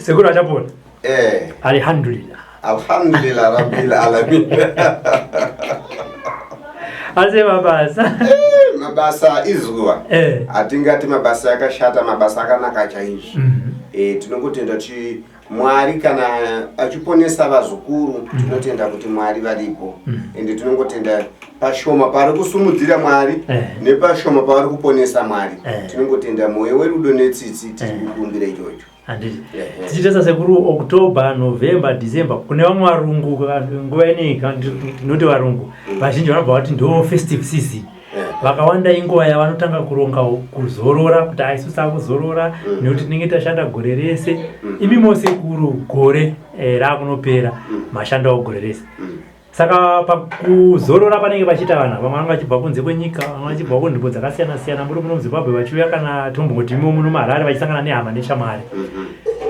Sekuru Achapola. Eh. Alhamdulillah. Alhamdulillah rabbil alamin. Asi mabasa. Eh, mabasa izuva. Eh. Hatingati mabasa akashata, mabasa akanaka chaizvo. Eh, tinongotenda kuti Mwari kana achiponesa vazukuru tinotenda kuti Mwari varipo. Ende tinongotenda pashoma pari kusumudzira Mwari nepashoma pavari kuponesa Mwari. Tinongotenda mwoyo werudo netsitsi tiri kukumbira ichocho. Handiti tichiita sasekuru October, November, December kune vamwe varungu nguva ineyi ndinoti varungu vazhinji vanobva vati ndo festive season. Vakawanda inguva yavanotanga kuronga kuzorora kuti aisu takuzorora nekuti tinenge tashanda gore rese. Imi mosekuru gore rakunopera mashandawo gore rese. Saka pakuzorora panenge pachiita vanhu vamwe vanenge vachibva kunze kwenyika, vamwe vachibva kunzvimbo dzakasiyana siyana muri muno muZimbabwe vachiuya kana tomboti imo muno muHarare vachisangana nehama neshamwari.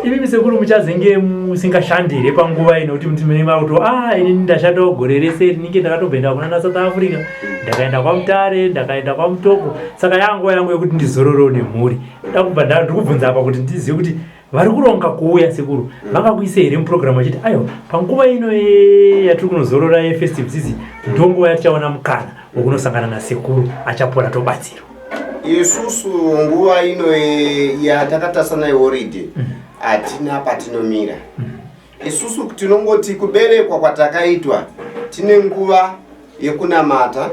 Imi sekuru muchazenge musingashandi here panguva ino kuti munenge makuti ah ini ndashandawo gore rese rinenge ndakatomboenda kunana South Africa, ndakaenda kwaMutare, ndakaenda kwaMutoko, saka yanguva yangu yekuti ndizororewo nemhuri. Ndakubva ndikubvunza apa kuti ndizive kuti vari kuronga kuuya sekuru vangakuise here muprogramu vachiti aiwa panguva ino yatiri kunozorora yefestive season ndonguva yatichaona mukana wekunosangana nasekuru Achapola tobatsirwa. Isusu nguva ino yatakatasana yeholiday hatina patinomira. Isusu tinongoti kuberekwa kwatakaitwa tine nguva yekunamata,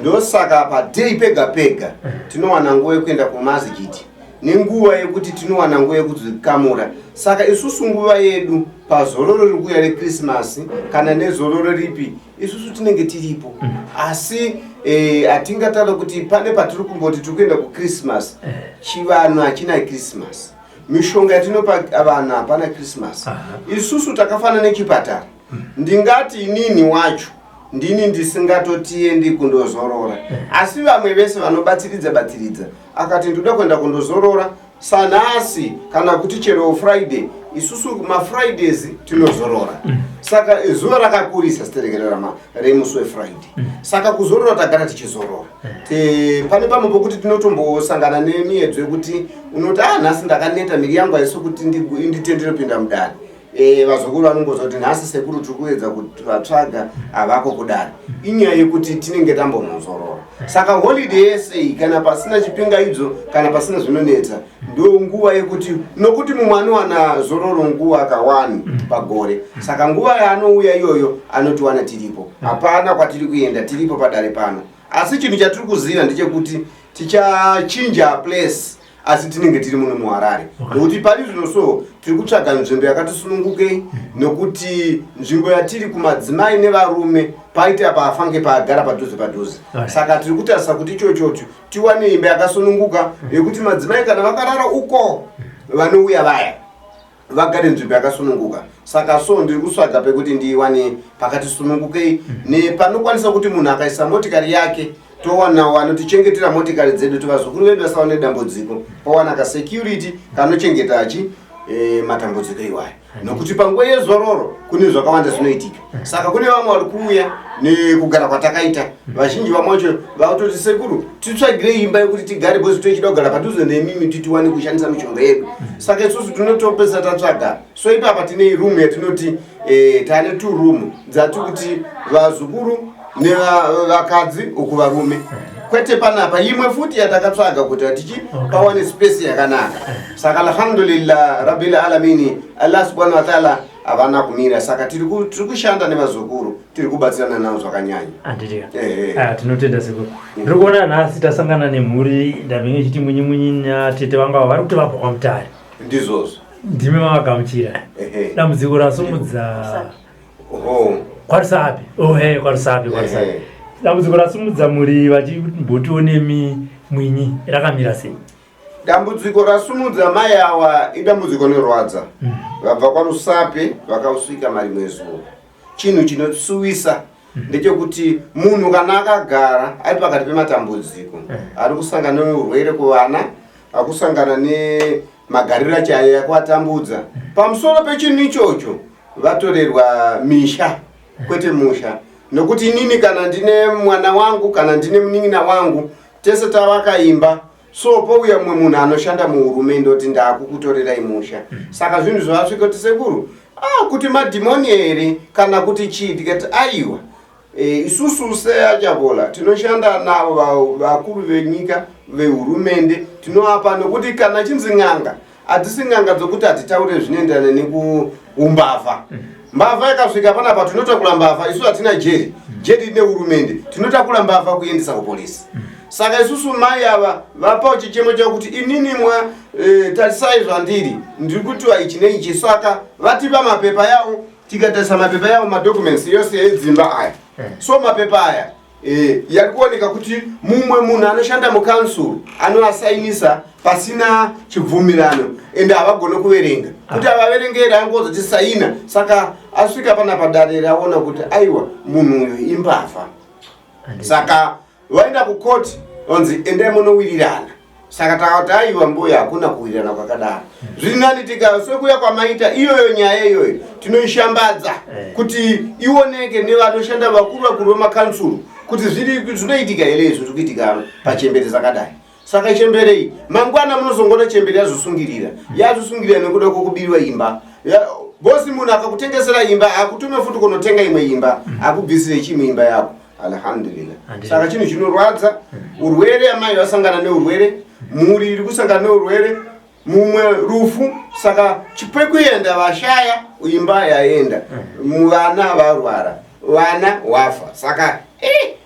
ndosaka padhei pega pega tinowana nguva yekuenda kumazikiti nenguva yekuti tinowana nguva yekudzikamura. Saka isusu nguva yedu pazororo riri kuuya reKrisimasi kana nezororo ripi, isusu tinenge tiripo. Asi hatingataura kuti pane patiri kumboti tiri kuenda kuChristmas. Chivanhu hachina Christmas, mishonga yatinopa vanhu hapana Christmas. Isusu takafanana nechipatara. Ndingati inini wacho ndini ndisingatotiendi kundozorora, asi vamwe vese vanobatsiridza batsiridza. Akati ndoda kuenda kundozorora sanhasi kana kuti chero Friday, isusu maFridays tinozorora. Saka zuva rakakurisa siterekerera remusi weFriday. Saka kuzorora tagara tichizorora. Pane pamwe pokuti tinotombosangana nemiedzo yekuti unoti ah nhasi ndakaneta, miri yangu haisi kuti inditendere kupinda mudare. Vazukuru vanongoza kuti nhasi sekuru tiri kuedza kuvatsvaga havako kudare. Inyaya yekuti tinenge tambonozorora. Saka holiday yese iyi kana pasina chipingaidzo kana pasina zvinonetsa ndo nguva yekuti, nokuti mumwe anowana zororo nguva akawani pagore. Saka nguva yaanouya iyoyo anotiwana tiripo, hapana kwatiri kuenda, tiripo padare pano. Asi chinhu chatiri kuziva ndechekuti tichachinja place, asi tinenge tiri muno muHarare, nokuti pari zvino so tiri kutsvaga nzvimbo yakati sunungukei, nokuti nzvimbo yatiri kumadzimai nevarume paita pafange pagara padhuze padhuze. Saka tiri kutarisa kuti ichochocho tiwane imba yakasununguka yekuti madzimai kana vakarara uko vanouya vaya vagare nzvimbo yakasununguka. Saka so ndiri kutsvaga pekuti ndiwane pakati sunungukei nepanokwanisa kuti munhu akaisa motikari yake towanawo anotichengetera motikari dzedu, kuti vazukuru vedu vasaone dambudziko, pawana kasecurity kanochengeta achi matambudziko iwayo, nokuti panguva yezororo kune zvakawanda zvinoitika. Saka kune vamwe vari kuuya nekugara kwatakaita, vazhinji vamwe vacho vakutoti sekuru titsvagirei imba yekuti tigare because tochida kugara padhuze nemimi titiwane kushandisa mishonga yedu. Saka isusu tinotopesa tatsvaga. So ipapa tine room yatinoti tane two room dzati kuti vazukuru nevakadzi uku, varume kwete. Panapa imwe futi yatakatsvaga kuti tichi pawane space yakanaka. Saka alhamdulillah rabbil alamini, Allah subhanahu wa ta'ala havana kumira. Saka tiri kushanda nevazukuru, tiri kubatsirana navo zvakanyanya. Handitika. Ehe. Ah, tinotenda sekuru. Ndiri kuona nhasi tasangana nemhuri ndamenge ichiti munyi munyi natete vangu ava vari kuti vabva kwaMutare. Ndizvozvo. Ndimi mavagamuchira. Ehe. Dambudziko rasumudza Oho. KwaRusape. Ohe, kwaRusape, kwaRusape. Dambudziko rasumudza mhuri vachimbotiwo nemi mwinyi rakamira sei? Dambudziko rasumudza mai awa idambudziko rinorwadza. Vabva kwaRusape vakausvika marimwe zuva. Chinhu chinosuwisa ndechekuti munhu kana akagara ari pakati pematambudziko, ari kusangana neurwere kuvana, akusangana nemagariro acho ayo akuvatambudza, pamusoro pechinhu ichocho vatorerwa misha kwete musha, nokuti inini kana ndine mwana wangu kana ndine munin'ina wangu tese tavakaimba. So pouya mumwe munhu anoshanda muhurumende oti ndaakukutorerai musha. Saka zvinhu zvavasvika kuti sekuru, ah, kuti madhimoni here kana kuti chii? Tikati aiwa, isusu seAchapola tinoshanda navo vakuru venyika vehurumende, tinovapa nokuti kana chinzi n'anga, hadzisi n'anga dzokuti hatitaure zvinoenderana nekuumbavha. Mbavha ikasvika panapa tinotakura mbavha, isu hatina jeri, jeri nehurumende, tinotakura mbavha kuendesa kupolisi. Saka isusu mai ava vapawo chichemo chakuti inini mwa tarisai zvandiri, ndiri kutiwa ichi neichi. Saka vatipa mapepa yavo, tikatarisa mapepa yavo, madocuments yose edzimba aya. So mapepa aya yari kuoneka kuti mumwe munhu anoshanda mukansuru anoasainisa pasina chibvumirano, ende havagone kuverenga kuti havaverengeri, angozoti saina. Saka asvika panapa, dare raona kuti aiwa, munhu uyu imbavha. Saka vaenda kukoti, onzi endai munowirirana. Saka takati aiwa mbuya, hakuna kuwirirana kwakadaro, zviri nani tikasekuya kwamaita iyoyo nyaya iyoyo tinoishambadza kuti ioneke nevanoshanda vakuru vakuru vemakansuru kuti zvinoitika here izvi zviri kuitika pachembere dzakadai. Saka chembere iyi mangwana munozongoona chembere yazvisungirira, yazvisungirira nekuda kwokubiriwa imba. Bosi munhu akakutengesera imba akutume futi kunotenga imwe imba, akubvisire chimwe imba yako. Alhamdulillah. Saka chinhu chinorwadza, urwere, amai vasangana neurwere, mhuri iri kusangana neurwere, mumwe rufu. Saka pekuenda vashaya, imba yaenda, vana varwara, vana wafa. Saka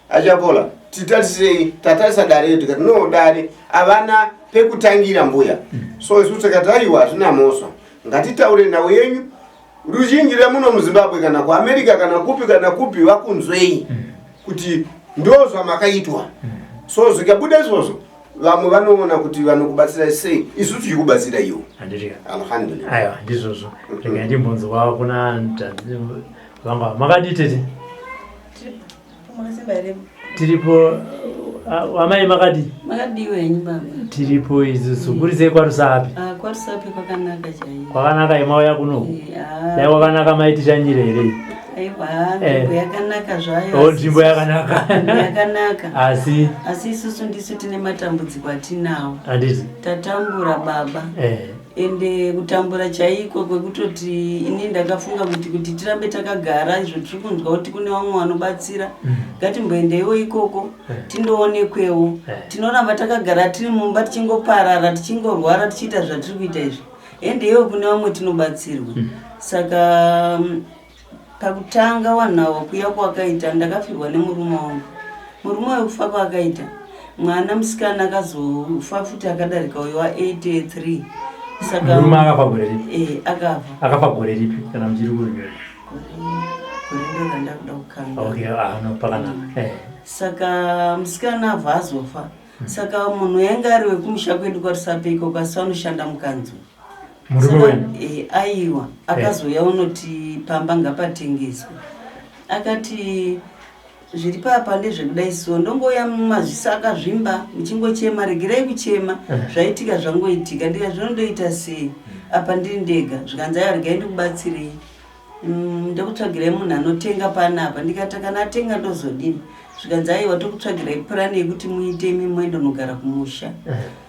Achapola, titarisei, tatarisa dare tikati no, dare havana pekutangira mbuya. So isu tikati aiwa, hazvina mhosva, ngatitaure nhau yenyu ruzhinji remuno muZimbabwe kana kuAmerica kana kupi kana kupi vakunzwei kuti ndo zvamakaitwa. So zvikabuda izvozvo, vamwe vanoona kuti vanokubatsirai sei, isu tichikubatsira iwo. Handitika. Alhamdulillah. Aiwa, ndizvozvo. Regai ndimbonzwawo kuna vanga. Makadii tete? Makasimba here? Tiripo. Amai, makadii? Makadiwa henyu baba. Tiripo isusu. Kuri sei kwaRusape? Ah, kwaRusape kwakanaka chaizvo. Kwakanaka imauya kuno? Ah, Dai kwakanaka maitishanyire here? Aiwa, nzvimbo yakanaka zvayo. O, nzvimbo yakanaka. Nzvimbo yakanaka. Asi Asi isusu ndisu tine matambudziko atinawo. Handiti. Tatambura baba. Ende kutambura chaiko kwekutoti ini ndakafunga kuti tirambe takagara izvo tiri kunzwa kuti kune vamwe vanobatsira, ngatimboendeiwo ikoko tindoonekwewo. Tinoramba takagara tiri mumba tichingoparara, tichingorwara, tichiita zvatiri kuita izvi. Endeiwo kune vamwe tinobatsirwa. Saka pakutanga wanhawa kuya kwakaita, ndakafirwa nemurume wangu. Murume wekufa kwaakaita, mwana musikana akazofa futi akadarika uyo wa83. Saka Murume akafa gore ripi? Akafa. Akafa gore ripi kana muchiri kunyora? Gore ndo randakuda kukanga. Okay, ah, no, pakanaka. Saka musikana abva azofa. Saka munhu yainge ari wekumusha kwedu kwaRusape ikoko, asi vanoshanda mukanzuru. Murume wenyu? Aiwa, akazouya unoti pamba ngapatengeswe. Akati zviri papa ndezvekudai, so ndongouya mumazviso akazvimba, muchingochema, regerai kuchema, zvaitika zvangoitika. Ndika zvinondoita sei apa ndiri ndega? Zvikanzi aiwa, regai ndikubatsirei, ndokutsvagirai munhu anotenga panapa. Ndikati kana atenga ndozodini? Zvikanzi aiwa, tokutsvagirai purani yekuti muite imi muendonogara kumusha.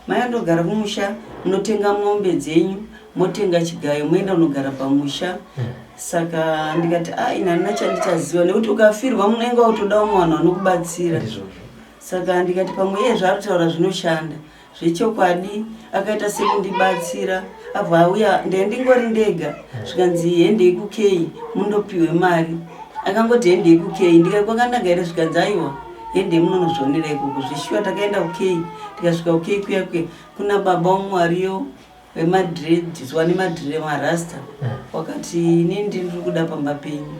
Mai andogara kumusha, munotenga mombe dzenyu, motenga chigayo, moenda unogara pamusha. Saka ndikati a, ini handina chandichaziva nekuti ukafirwa munenge wakutoda umwe vanhu vanokubatsira. Saka ndikati pamwe iye zvaari kutaura zvinoshanda zvechokwadi. Akaita sekundibatsira, abva auya, ndee ndingori ndega. Zvikanzi hendei kukei mundopiwe mari. Akangoti hendei kukei, ndikati kwakanaka here? Zvikanzi aiwa, hendei munonozvionera ikoko. Zvishuwa takaenda kukei, tikasvika kukei kuya kuya kuna baba umwe wariyo vemadreads, wane madre marasta. Wakati inini ndiri kuda pamba penyu.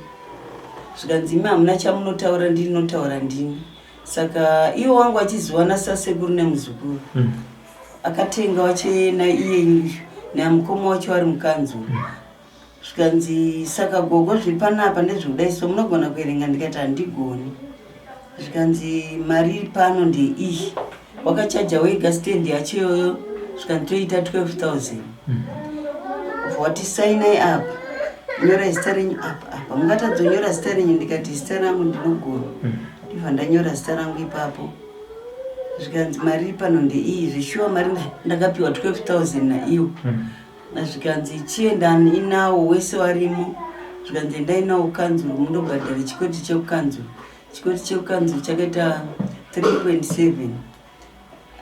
Zvikanzi imi hamuna chamunotaura, ndinotaura ndini. Saka iwo wangu achiziwana sasekuru nemuzukuru. Akatenga wachena iye namukoma wacho ari mukanzuru. Zvikanzi saka gogo, zviri panapa ndezvekudai, so munogona kuerenga? Ndikati handigoni. Zvikanzi mari iri pano ndeiyi, wakachaja wega stand yacho iyoyo. Zvikanzi toita 12,000. Wati sainai apa, nyorai zita renyu apa apa, mungatadzonyora zita renyu? Ndikati zita rangu ndinogona. Ndibva ndanyora zita rangu ipapo. Zvikanzi mari iri pano ndeiyi. Zveshuwa mari ndakapiwa 12,000 naiwo. Zvikanzi chienda inawo wese warimo. Zvikanzi endai nawo kukanzuru mundobhadhara chikweti chekukanzuru. Chikweti chekukanzuru chakaita 3.7.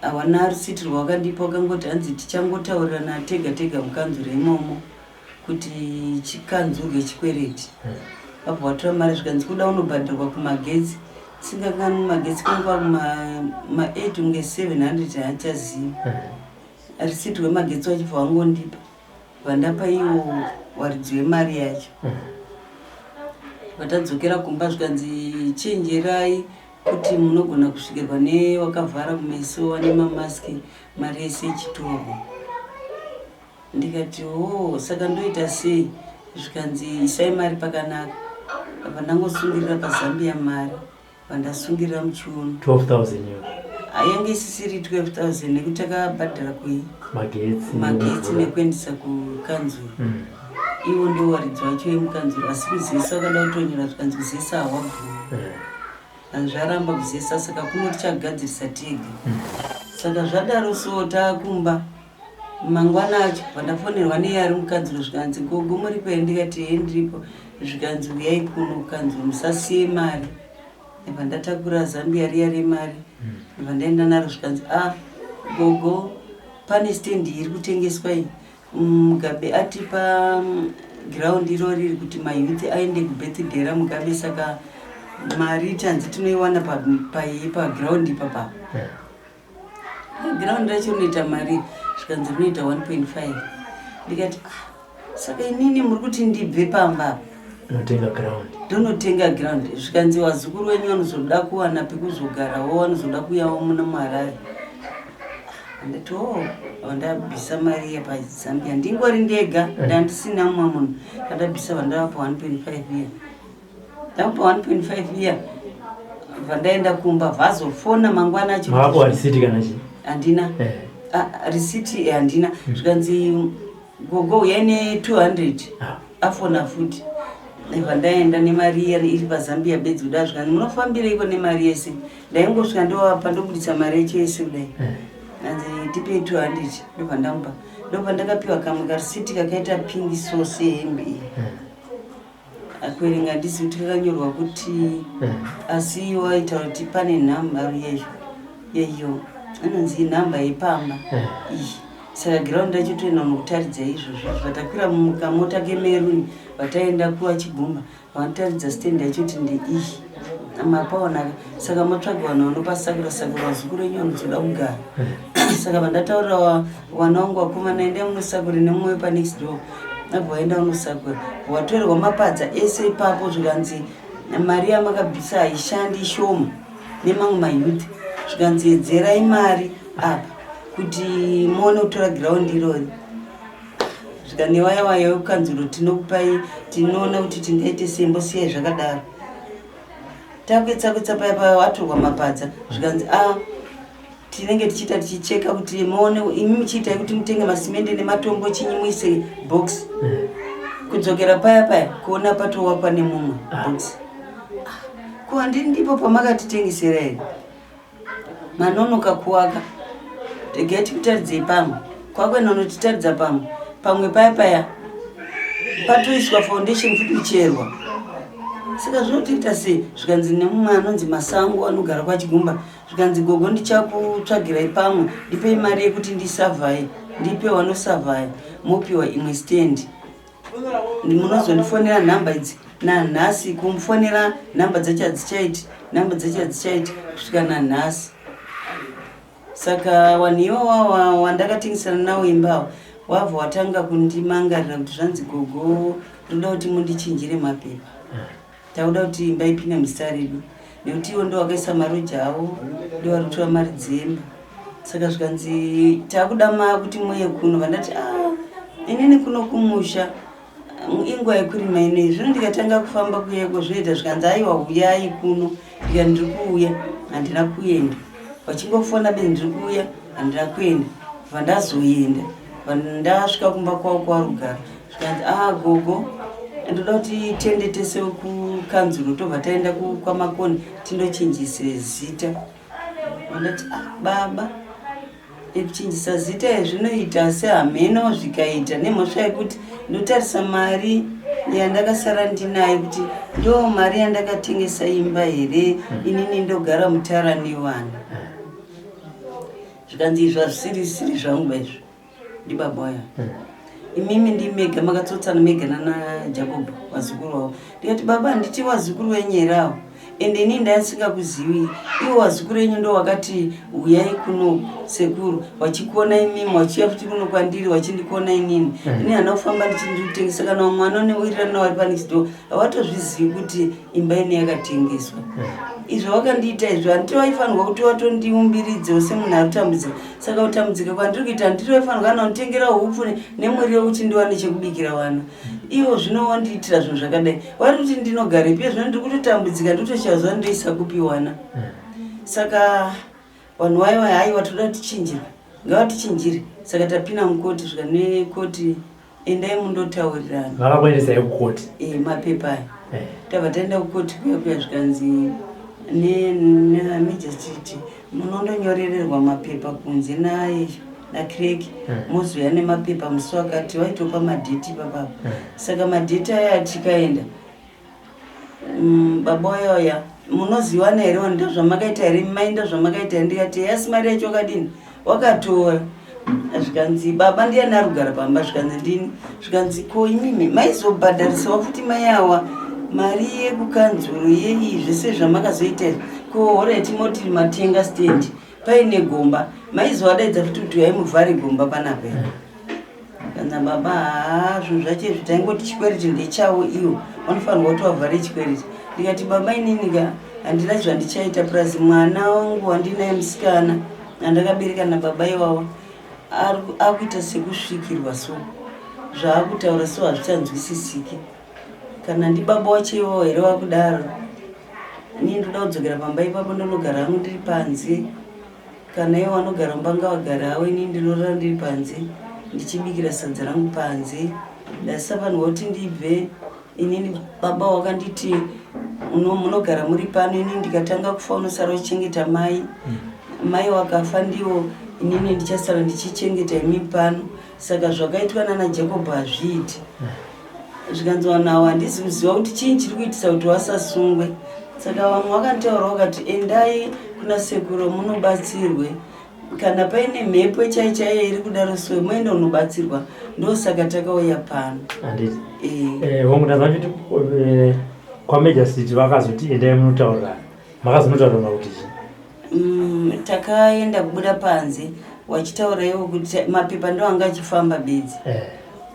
Hawana risiti rwawakandipa, wakangoti hanzi tichangotaurirana tega tega mukanzuru imomo kuti chikanzurwe chikwereti. Vabva vatora mari, zvikanzi kuda unobhadharwa kumagetsi. Singakani magetsi kwangu kuma 8 kunge 700, haachazivi. Risiti rwemagetsi wachibva wangondipa, vandapa iwo waridzi wemari yacho. Vatadzokera kumba, zvikanzi chenjerai kuti munogona kusvikirwa newakavhara kumeso ane mamaski, mari yese ichitorwa. Ndikati o, saka ndoita sei? Zvikanzi isai mari pakanaka. Apa ndangosungirira paZambia mari, vandasungirira muchiuno. 12,000 iyo? Yange isisiri 12,000 nekuti takabhadhara kui magetsi. Magetsi nekuendesa kukanzuru. Iwo ndo waridzi wacho yemukanzuru, asi kuZESA wakada kutonyora, zvikanzi kuZESA hawabvumi. Zvaramba kuZESA, saka kuno tichagadzirisa tega. Saka zvadaro so taakumba mangwana acho, vandafonerwa neiye ari mukanzuro, zvikanzi gogo muripo here? Ndikati he, ndiripo. Zvikanzi uyai kuno kukanzuro, musasiye mari. Ndabva ndatakura zambia riya remari, ndabva ndaenda naro. Zvikanzi a gogo, pane stendi iri kutengeswa iyi. Mugabe atipa giraundi irori riri kuti mayouth aende kubirthday raMugabe, saka mari tanzi tinoiwana pagiraundi ipapa. Giraundi racho rinoita mari? Zvikanzi rinoita 1.5. Ndikati ah, saka inini muri kuti ndibve pamba apa notenga ground? Ndonotenga ground? Zvikanzi vazukuru venyu vanozoda kuwana pekuzogarawo, vanozoda kuuyawo muno muHarare. Ndati o, vandabvisa mari iya paZambia, ndingori ndega, ndandisina mumwe munhu. Vandabvisa, vandavapa 1.5 iya, ndamupa 1.5 iya, vandaenda kumba. Vazofona mangwana acho. Mavapo risiti kana chii? Handina. Ah, risiti handina. Zvikanzi gogo uyai ne200. Afona futi, vandaenda nemari iya iri paZambia bedzi kuda. Zvikanzi munofambireiko nemari yese? Ndaingosvika ndovapa, ndobudisa mari yacho yese kudai. Anzi tipei 200, ndobva ndamupa. Ndobva ndakapiwa kamwe karisiti kakaita pink so sehembe iyi. Akuerenga handizivi kuti kakanyorwa kuti, asi waitaura kuti pane nhamba yeyo yeyo inonzi nhamba yepamba iyi. Saka giraundi racho toenda nokutaridza izvozvo. Vatakwira mukamota kemaroon, vataenda kuvaChigumba, vanotaridza stand yacho kuti ndeiyi, mapaonaka. Saka motsvaga vanhu vanopasakura sakura, vazukuru venyu vanozoda kugara. Saka vandataurira vana vangu vakomana, endai munosakure nemumwe wepanext door. Abva vaenda unosakura, watorerwa mapadza ese ipapo. Zvikanzi mari yamakabvisa haishandi, ishoma nemamwe mayouth. Zvikanzi edzerai mari apa kuti muone kutora giraundi irori. Zvikanewaya waya wekukanzuro, tinokupai, tinoona kuti tingaite sei, mbosiyai zvakadaro. Takwetsa kwetsa paya paya, watorwa mapadza. Zvikanzi a tinenge tichiita tichicheka kuti muone imi muchiitai kuti mutenge masimende nematombo chinyi muise box. Kudzokera paya paya kuona patowakwa nemumwe box. Ko handini ndipo pamakatitengesera here? Manonoka kuwaka, regai tikutaridzei pamwe. Kwakuenda unotitaridza pamwe, pamwe paya paya patoiswa foundation futi kucherwa. Saka zvinotoita sei? Zvikanzi nemumwe anonzi Masango anogara kwaChigumba, zvikanzi gogo ndichakutsvagirai pamwe, ndipei mari yekuti ndisurveye, ndipe wanosurveya, mopiwa imwe stand, munozondifonera nhamba idzi. Nanhasi kumufonera nhamba dzacho hadzichaiti, nhamba dzacho hadzichaiti kusvika nanhasi. Saka vanhu iwawa wandakatengesana nawo imbawo wabva watanga kundimangarira kuti zvanzi gogo ndoda kuti mundichinjire mapepa, takuda kuti imba ipinde muzita redu nekuti iwo ndo wakaisa maroja avo, ndo vari kutora mari dzemba. Saka zvikanzi takuda ma kuti muye kuno. Vandati a inini kuno kumusha inguva yekurima inei, zvino ndikatanga kufamba kuyeko zvoita. Zvikanzi aiwa, uyai kuno. Ndikati ndiri kuuya, handina kuenda. Vachingofona be ndiri kuuya, handina kuenda. Vandazoenda, vandasvika kumba kwavo kwaRugara, zvikanzi a gogo ndoda kuti tiende tese kukanzuro, tobva taenda kwaMakoni tindochinjise zita. Vandati ah, baba ekuchinjisa zita zvinoita asi hameno zvikaita nemhosva yekuti ndotarisa mari yandakasara ndinayo kuti ndo mari yandakatengesa imba here inini ndogara mutara nevana. Zvikanzi izvi hazvisiri siri zvangu izvi ndibaba waya. Imimi ndimega makatsotsana mega nana Jacob vazukuru vavo. Ndikati baba handiti vazukuru venyu here avo? Ende inini ndaisingakuzivi. Ivo vazukuru venyu ndo vakati huyai kuno sekuru vachikuona imimi vachiuya futi kuno kwandiri vachindikuona inini. Ini handina kufamba ndichindikutengesa kana vamwe vanowirirana vari panext door havatozvizivi kuti imba ine yakatengeswa. Izvo vakandiita izvo handiti vaifanirwa kuti vatondiumbiridzewo semunhu ari kutambudzika. Saka kutambudzika kwandiri kuita handiti vaifanirwa kana kunditengera hupfu nemuriwo kuti ndiwane chekubikira vana. Ivo zvino vandiitira zvinhu zvakadai. Vari kuti ndinogarepi zvino ndiri kutotambudzika ndikutoshaya zuva ndoisa kupi wana. Saka vanhu vaiva haiwa toda tichinjirwe. Ngavatichinjire. Saka tapinda mukoti svika nekoti endai mundotaurirana. Vakakuendesai kukoti? Eh, mapepa aya. Tabva taenda kukoti kuya kuya zvikanzi nemajistrate munondonyorererwa mapepa kunze naye naCraig mozouya nemapepa musi wakati vaitopa madheti ipapapa. Saka madheti aya tikaenda baba waya waya munozivana here ndozvamakaita here mai ndozvamakaita here ndikati asi mari yacho wakadini wakatora. Zvikanzi baba ndiyani ari kugara pamba zvikanzi ndini. Zvikanzi ko imimi maizobhadharisawo futi mai awa mari yekukanzuru yei zvese zvamakazoita izvi ko horaiti moti matenga stand paine gomba maizovadaidza futi kuti uyai muvhare gomba panapa here. Kana baba haa zvinhu zvacho izvi taingoti chikwereti ndechavo ivo vanofanirwa kuti vavhare chikwereti. Ndikati baba inini ka handina zvandichaita plus mwana wangu wandinaye musikana andakabereka nababa iwawa akuita sekusvikirwa so zvaakutaura so hazvichanzwisisiki. Kana ndibaba wacho iwawo here wakudaro ini ndoda kudzokera pamba ipapo ndonogara hangu ndiri panze. Kana ivo vanogara mumba ngavagare havo ini ndinorara ndiri panze ndichibikira sadza rangu panze. Ndaisafanirwa kuti ndibve inini baba wakanditi munogara muri pano inini ndikatanga kufa unosara uchichengeta mai. Mai wakafa ndiwo inini ndichasara ndichichengeta imi pano. Saka zvakaitwa nana Jacob hazviiti. Zvikanzi vanhu ava handisi kuziva kuti chii chiri kuitisa kuti vasasungwe. Saka vamwe vakanditaura vakati endai kuna sekuru munobatsirwe. Kana paine mhepo chai chaiyo iri kudaro so moenda unobatsirwa. Ndosaka takauya pano. Handiti. Hongu ndazwa kuti kwaMajor City vakazoti endai munotaurirana. Makazonotaurirana kuti chii? Takaenda kubuda panze wachitaura iwo kuti mapepa ndo anga achifamba bedzi.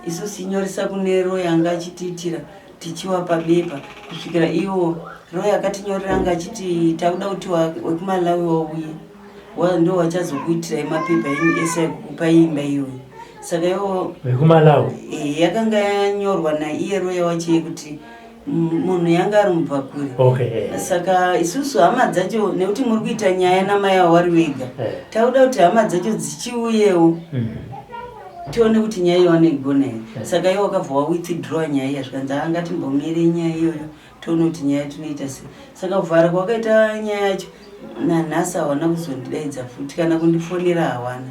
Isu sinyoresa kune Roy anga achitiitira tichiwapa bepa kusvikira iwo Roy akatinyorera anga achiti takuda kuti wekuMalawi wauye ndo wachazokuitirai mapepa enyu ese ekukupa imba iyoyo. Saka iwo wekuMalawi yakanga yanyorwa naiye Roy wacho yekuti munhu yanga ari mubvakure. Saka isusu hama dzacho nekuti muri kuita nyaya namai avo vari vega takuda kuti hama dzacho dzichiuyewo tione kuti nyaya iyo vanoigona here. Saka iwo wakabva wawithdraw nyaya iya zvikanzi haa ngatimbomire nyaya iyoyo tione kuti nyaya tinoita sei. Saka kuvhara kwakaita nyaya yacho nanhasi hawana kuzondidaidza futi kana kundifonera hawana.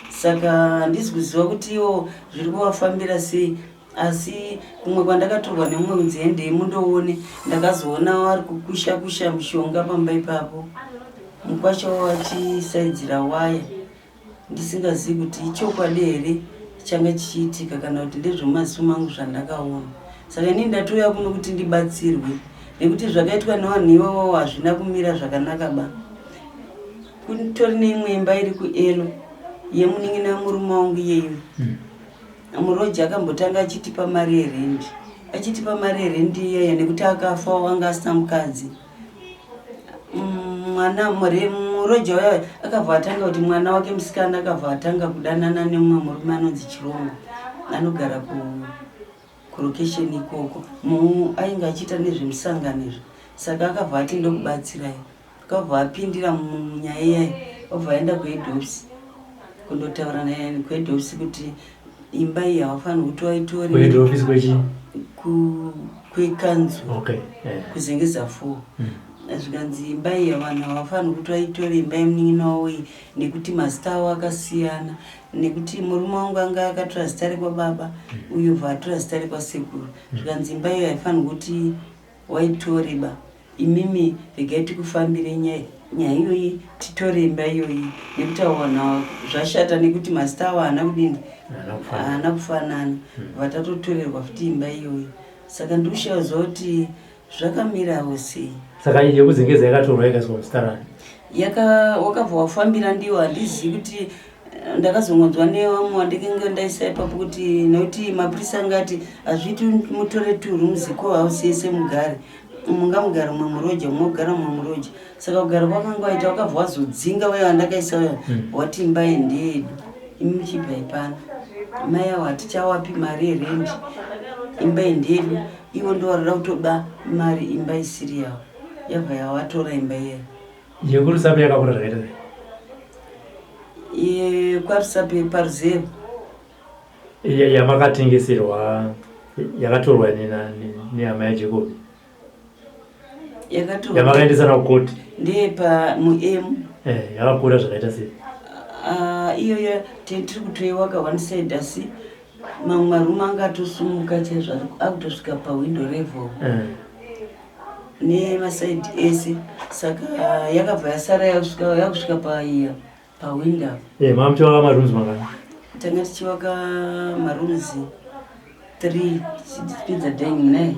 Saka handisi kuziva kuti iwo zviri kuvafambira sei. Asi kumwe kwandakatorwa nemumwe kunzi hendei mundoone ndakazoona vari kukusha kusha mushonga pamba ipapo. Mukwasha wavo achisaidzira waya ndisingazivi kuti ichokwadi here changa chichiitika kana kuti ndezvemumaziso mangu zvandakaona. Saka inini ndatouya kuno kuti ndibatsirwe nekuti zvakaitwa nevanhu ivavo hazvina kumira zvakanaka ba. Kutori neimwe imba iri kuElo yemunin'ina wemurume wangu iyeyu. Muroji akambotanga achitipa mari yerendi achitipa mari yerendi iyaya nekuti akafa wanga asina mukadzi. Mwana muroji waya akabva atanga kuti mwana wake musikana akabva atanga kudanana nemumwe murume anonzi Chirongo anogara kurokesheni ikoko. Ainge achiita nezvemusangano izvi saka akabva ati ndokubatsirai. Akabva apindira munyaya iyayi obva aenda kuhead office kundotaura naye kuhead office kuti imba iyi havafanirwi kuti vaitore. Kuhead office kwechi? Kwekanzuru. Kuzengeza 4. Zvikanzi imba iyi vanhu havafaniri kuti vaitore imba yemunin'ina wavo iyi nekuti mazita avo akasiyana, nekuti murume wangu anga akatora zita rekwababa, uyo bva atora zita rekwasekuru. Zvikanzi imba iyo haifaniri kuti waitore ba, imimi regai tikufambire nyaya iyoyi, titore imba iyoyi nekuti avo vanhu ava zvashata nekuti mazita avo haana kudini, haana kufanana. Vatatotorerwa futi imba iyoyi. Saka ndikushaya kuziva kuti zvakamirawo sei. Saka iyi yekuZengeza yakatorwa ikaiswa muzita rani? Yaka wakabva wafambira ndiwo, handizivi kuti ndakazongonzwa nevamwe wandikenge ndaisa ipapo kuti nekuti mapurisa anga ati hazviiti mutore two rooms co-house yese mugare, mungamugara mumwe muroja, mumwe kugara mumwe muroja. Saka kugara kwakanga waita wakabva wazodzinga uya wandakaisa uya, wati imba iyi ndeyedu, imi muchibva ipano, mai avo hatichawapi mari yerendi, imba iyi ndeyedu. Ivo ndovarida kutoba mari imba isiri yavo, yabva yavatora imba iya. YekuRusape yakakura zvakaita sei? YekwaRusape paruzevha. Yamakatengeserwa yakatorwa nehama yaJacob. Yakatorwa. Yamakaendesana kukoti. Ndeyepa muM. Yakakura zvakaita sei? Iyoyo tiri kutoiwaka one side, asi mamwe marume anga atosumuka chaizvo akutosvika pawindow level nemasaidi ese. Saka yakabva yasara yakusvika paiya pawindow. Mamuchivaka marooms mangani? Tanga tichivaka marooms 3 tichipinza dining naye.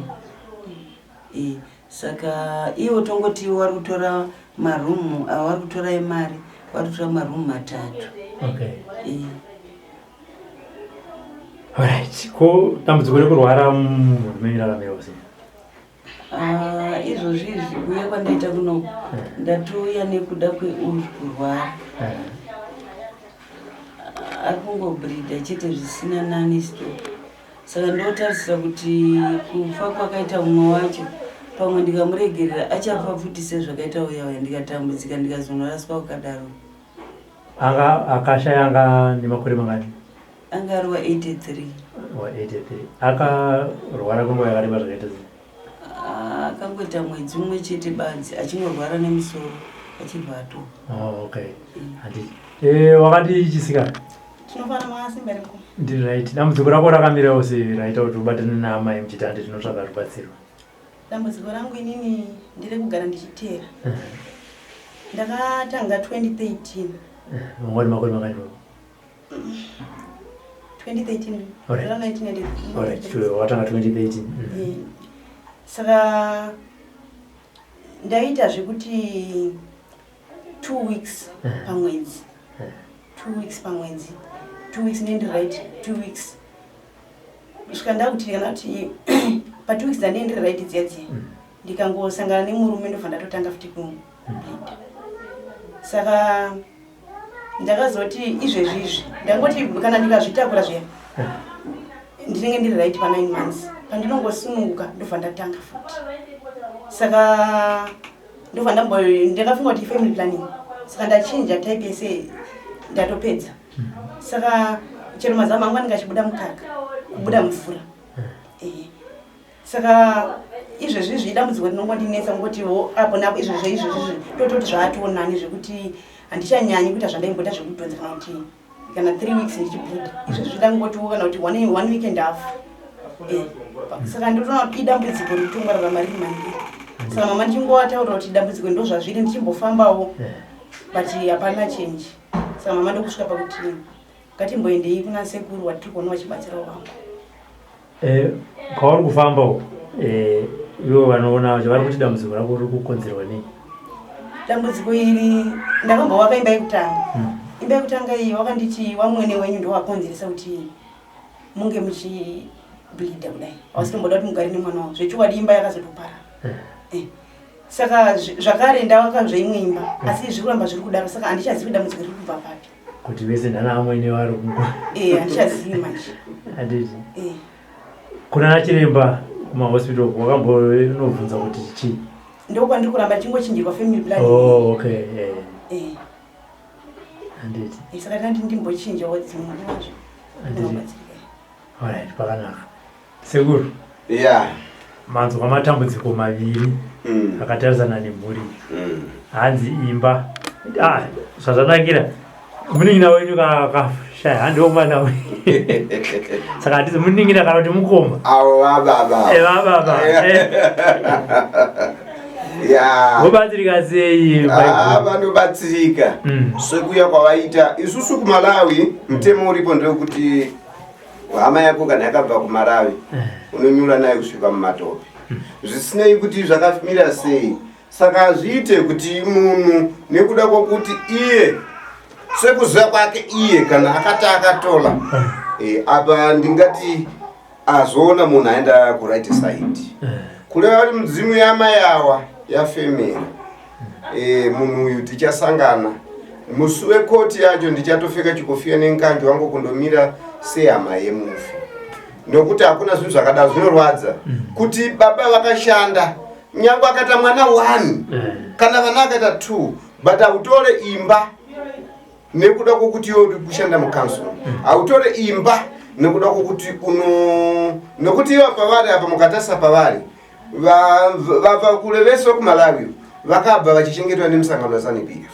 Saka ivo tongoti vari kutora marumu ava, vari kutora emari, vari kutora marumu 3. Alright. Ko dambudziko rekurwara mumhuri menyu rakamira sei? Izvozvi izvi kuuya kwandaita kunoku ndatouya nekuda kweuri kurwara. Ari kungobhridha chete zvisina nani stop. Saka ndotarisira kuti kufa kwakaita mumwe wacho, pamwe ndikamuregerera achafa futi sezvakaita uya uya, ndikatambudzika ndikazonoraswa kukadaro. Anga akashaya anga nemakore mangani? Anga ari wa83. Wa83. Akarwara kwenguva yakareba zvakaita sei? Akangoita mwedzi mumwe chete badzi achingorwara nemusoro achibva ato. Oh, okay. Handiti. Wakati chisikana? Tinofana masimba reko. Ndiri right. Dambudziko rako rakamirawo sei raita kuti ubatane naamai muchiti handi tinotsvaga rubatsiro? Dambudziko rangu inini nderekugara ndichiteera. Ndakatanga 2013. Mangwani makore mangani baba? 2013. Alright. Era 1990. Alright, sure. Watanga 2013. Saka ndaita zvekuti 2 weeks pamwedzi. 2 weeks pamwedzi. 2 weeks ndiri right, 2 weeks. Kusvika ndakuti kana kuti pa 2 weeks dzandiri ndiri right dziya dziya. Ndikangosangana nemurume ndobva ndatotanga futi kubleed. Saka ndakazoti izvezvi izvi ndangoti kana ndikazvitakura zviya ndinenge ndiri right pa 9 months, pandinongosununguka ndobva ndatanga futi. Saka ndobva ndambo ndakafunga kuti family planning, saka ndachinja type yese ndatopedza. Saka chero mazamu angu anenge achibuda mukaka, kubuda mvura. Saka izvezvi izvi dambudziko rinongondinetsa kungotiwo apo napo izvezvo izvezvi izvi tototi zvaationani zvekuti handichanyanyi kuita zvandaimboita zvekudhonza kana kuti kana 3 weeks ndichibleed. Izvezvi ndangotiwo kana kuti one week and half. Saka ndinotoona kuti idambudziko riri kutongorarama riri mandiri. Saka mama ndichingovataurira kuti dambudziko ndo zvazviri, ndichimbofambawo but hapana change. Saka mama ndokusvika pakuti ngatimboendei kuna sekuru watiri kuona vachibatsirawo vamwe. Kwauri kufamba uko, ivo vanoona vacho vari kuti dambudziko rako riri kukonzerwa nei? Dambudziko iri ndakambovaka imba yekutanga. Imba yekutanga iyi wakanditi wamwene wenyu ndowakonzeresa kuti munge muchibleeda kudai, hausitomboda kuti mugare nemwana wavo. Zvechokwadi imba yakazotopara. Saka zvakare ndavakazve imwe imba, asi zviri kuramba zviri kudaro. Saka handichazivi dambudziko riri kubva papi. Kuti vese ndana amwene vari kungo. Handichazivi manje. Handiti. Kuna nachiremba kumahospital wakambonobvunza kuti chii? Ndokwandiri kuramba ndichingochinjirwa family planning. Oh, okay. Handiti. Saka ndati ndimbochinjawo dzimwe nguva zve. Handiti. Alright, pakanaka. Sekuru. Yeah. Manzwa matambudziko maviri akatarisana nemhuri. Hanzi imba ah, zvazvanakira munin'ina wenyu kakashaya handiwo mwana we saka handizi munin'ina kana kuti mukoma. Avo vababa. Vababa. Vobatsirika sei? Ah, vanobatsirika sekuya kwavaita isusu kuMalawi. Mutemo uripo ndewekuti hama yako kana yakabva kuMalawi, unonyura nayo kusvika mumatope, zvisinei kuti zvakamira sei. Saka hazviite kuti munhu nekuda kwokuti iye sekuziva kwake iye kana akati akatola, apa ndingati azoona munhu aenda kuright side, kureva kuti mudzimu yamai awa yafemera. Munhu uyu tichasangana musi wekoti yacho, ndichatopfeka chikofia nenkanjo wangu kundomira sehama yemufi, nokuti hakuna zvinhu zvakadaro. Zvinorwadza kuti baba vakashanda, nyange akaita mwana one kana vana akaita two, but hautore imba nekuda kwokuti iwe uri kushanda mucouncil. Hautore imba nekuda kwokuti uno, nekuti iva pavari apa, mukatarisa pavari vabva kure vese vekuMalawi vakabva vachichengetwa nemusangano weZANU PF.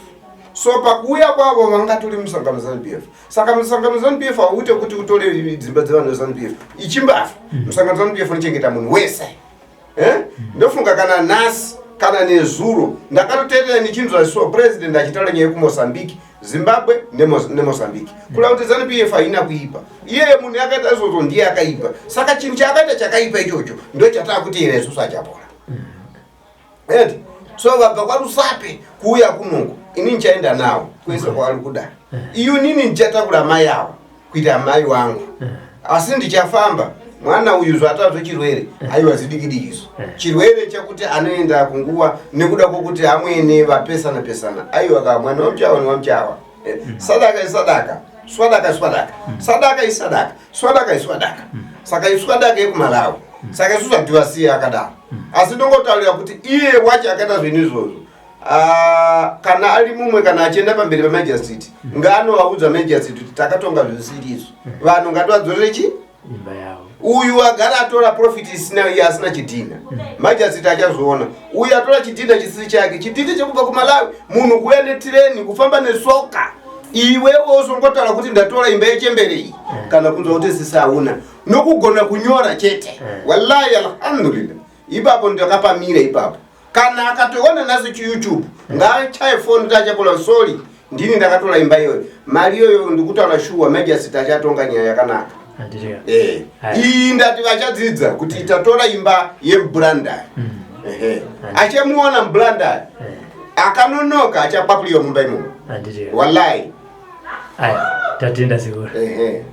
So pakuuya kwavo vangatori musangano weZANU PF. Saka musangano weZANU PF hauite kuti utore dzimba dzevanhu veZANU PF ichimbafa. Musangano weZANU PF unochengeta munhu wese. Eh? Ndofunga kana nhasi kana nezuro ndakatoteerera ndichinzwa so president achitaura nyaya yekuMozambique, Zimbabwe neMozambique, kureva kuti ZANU PF haina kuipa. Iyeye munhu yakaita izvozvo ndiye akaipa. Saka chinhu chaakaita chakaipa ichocho ndo chatakutiyera isusu achapora. And so vabva kwaRusape kuuya kunoku, ini ndichaenda nawo kwese kwavari kuda. Iyo nini ndichatakura mai avo kuita mai wangu, asi ndichafamba. Mwana uyu zvatazvo chirwere, aiwa, zidikidikiso chirwere chekuti anoenda kunguva nekuda kwokuti amwene vapesana pesana. Aiwa ka, mwana wamuchawa newamuchawa. Sadaka isadaka, swadaka iswadaka, sadaka isadaka, swadaka iswadaka. Saka iswadaka yekuMalawi. Saka isusu hativasiye akadaro, asi ndongotaurira kuti iye wacho akaita zvinhu izvozvo, ah, kana ari mumwe, kana achienda pamberi pamagistrate, ngaanovaudza magistrate kuti takatonga zvisiri izvo, vanhu ngativadzorere chi imba yavo. Uyu agara atora profit isina, iye asina chidhina, magistrate achazoona. Uyu atora chidhina chisiri chake, chidhina chekubva kuMalawi, munhu kuuya netireni, kufamba nesoka, iwewe uzongotaura kuti ndatora imba yechembere iyi, kana kunzwa kuti sisi hauna nokugona kunyora chete. Wallahi, alhamdulillah, ipapo ndakapamira ipapo. Kana akatoona nhasi chiYouTube, ngaachaye foni kuti achapola, sorry, ndini ndakatora imba iyoyo, mari iyoyo. Ndikutaura shuwa, magistrate achatonga nyaya yakanaka. Handitika. Eh. Aya. Iyi ndati vachadzidza kuti tatora imba yemuBlandaya. Ehe, achemuona muBlandaya akanonoka achapapuliwa mumba imomo. Handitika. Wallahi. Aya, tatenda sekuru. Ehe.